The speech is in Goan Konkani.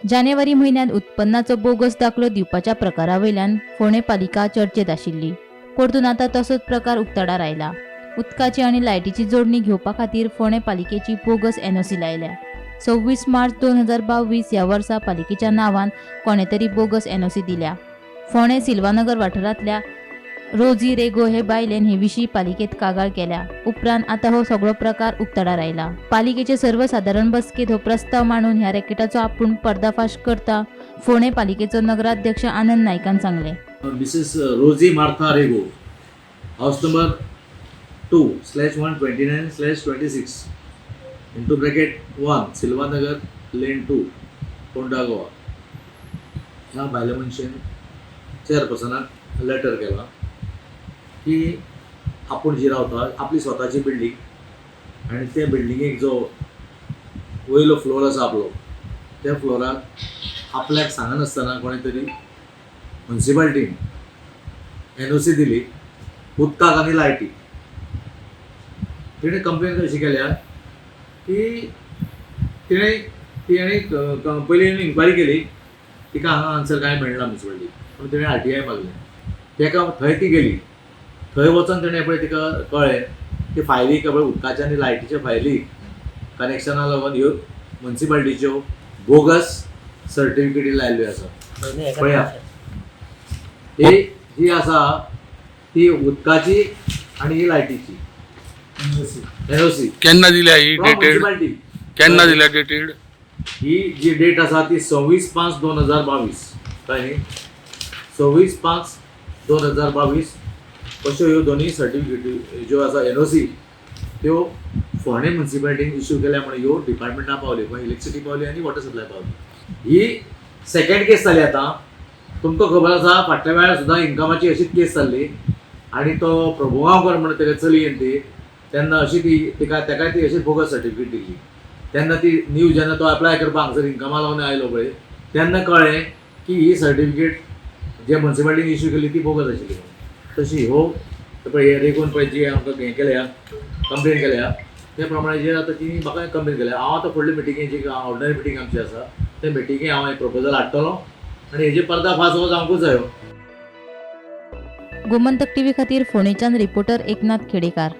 जानेवारी म्हयन्यांत उत्पन्नाचो बोगस दाखलो दिवपाच्या प्रकारा वयल्यान फोंडें पालिका चर्चेत आशिल्ली. परतून आतां तसोच प्रकार उक्ताडार आयला. उदकाची आनी लायटीची जोडणी घेवपा खातीर फोंडें पालिकेची बोगस एनओसी लायल्या. 26 मार्च 2022 ह्या वर्सा पालिकेच्या नांवान कोणे तरी बोगस एनओसी दिल्या. फोंडें सिल्वानगर वाठारांतल्या रोजी रेगो हे बायलेन हे विशीं पालिकेत कागाळ केल्या उपरांत आतां हो सगळो प्रकार उक्ताडार आयला. पालिकेचे सर्वसादारण बसकेत हो प्रस्ताव मांडून ह्या रॅकेटाचो आपूण पर्दाफाश करता, फोंडें पालिकेचो नगराध्यक्ष आनंद नायकान सांगलें. Mrs. Rosie Martha Rego, house number 2/129/26 into bracket 1, Silvanagar Lane 2, Ponda, Goa. ह्या बायले मनशेन चेअरपर्सनाक लेटर केलां की आपूण जी रावता आपली स्वताची बिल्डींग आनी त्या बिल्डिंगेक जो वयलो फ्लोर आसा आपलो, त्या फ्लोराक आपल्याक सांगनासतना कोणें तरी म्युन्सिपाल्टीन एनओसी दिली उदकाक आनी लायटीक. तिणें कंप्लेन कशी केल्या की तिणें तिणें पयलीं इन्क्वायरी केली, तिका हांगा आन्सर कांय मेळना म्युन्सिपाल्टी म्हणून तिणें आरटीआय मागलें. तेका थंय ती गेली. थंय वचोन तिणें पळय तिका कळ्ळें की फायलीक पळय उदकाच्या आनी लायटीच्या फायलीक कनेक्शना लागून ह्यो म्युन्सिपाल्टीच्यो बोगस सर्टिफिकेटी लायल्ल्यो आसा. पळया, ही जी आसा ती उदकाची आनी ही लायटीची एनओसी. केन्ना दिल्या ही डेटेड? म्युन्सिपाल्टी. केन्ना दिल्या डेटेड? ही जी डेट आसा ती 26/5/2022, कळ्ळें न्ही? 26/5/2022 अश्यो ह्यो दोनूय सर्टिफिकेटी ज्यो आसा एनओसी, त्यो फोंडें म्युन्सिपाल्टीन इश्यू केल्या म्हणून ह्यो डिपार्टमेंटा पावल्यो, खंय इलेक्ट्रिसिटी पावली आनी वॉटर सप्लाय पावली. ही सेकंड केस जाली. आतां तुमकां खबर आसा, फाटल्या वेळार सुद्दां इन्कमाची अशीच केस जाल्ली आनी तो प्रभुगांवकर म्हणून तेका चलयेन ती तेन्ना अशी ती तिका तेकाय ती अशीच बोगस सर्टिफिकेट दिली. तेन्ना ती न्यू जेन्ना तो अप्लाय करपाक हांगसर इन्कमा लागून आयलो पळय, तेन्ना कळ्ळें की ही सर्टिफिकेट जे म्युन्सिपाल्टीन इश्यू केली ती बोगस आशिल्ली म्हणून. तशी हो पळय हे रेगून पळय जी आमकां हें केल्या, कंप्लेन केल्या, ते प्रमाणे जे आतां तिणी म्हाका कंप्लेन केल्या. हांव आतां फुडले मिटिंगेक, जी ऑर्डिनरी मिटींग आमची आसा, ते मिटिंगे हांव हें प्रपोजल हाडटलो आनी हेजे पर्दाफाश हो जावंकूच जायो. गोमंतक टीव्ही खातीर फोंडेच्यान रिपोर्टर एकनाथ खेडेकार.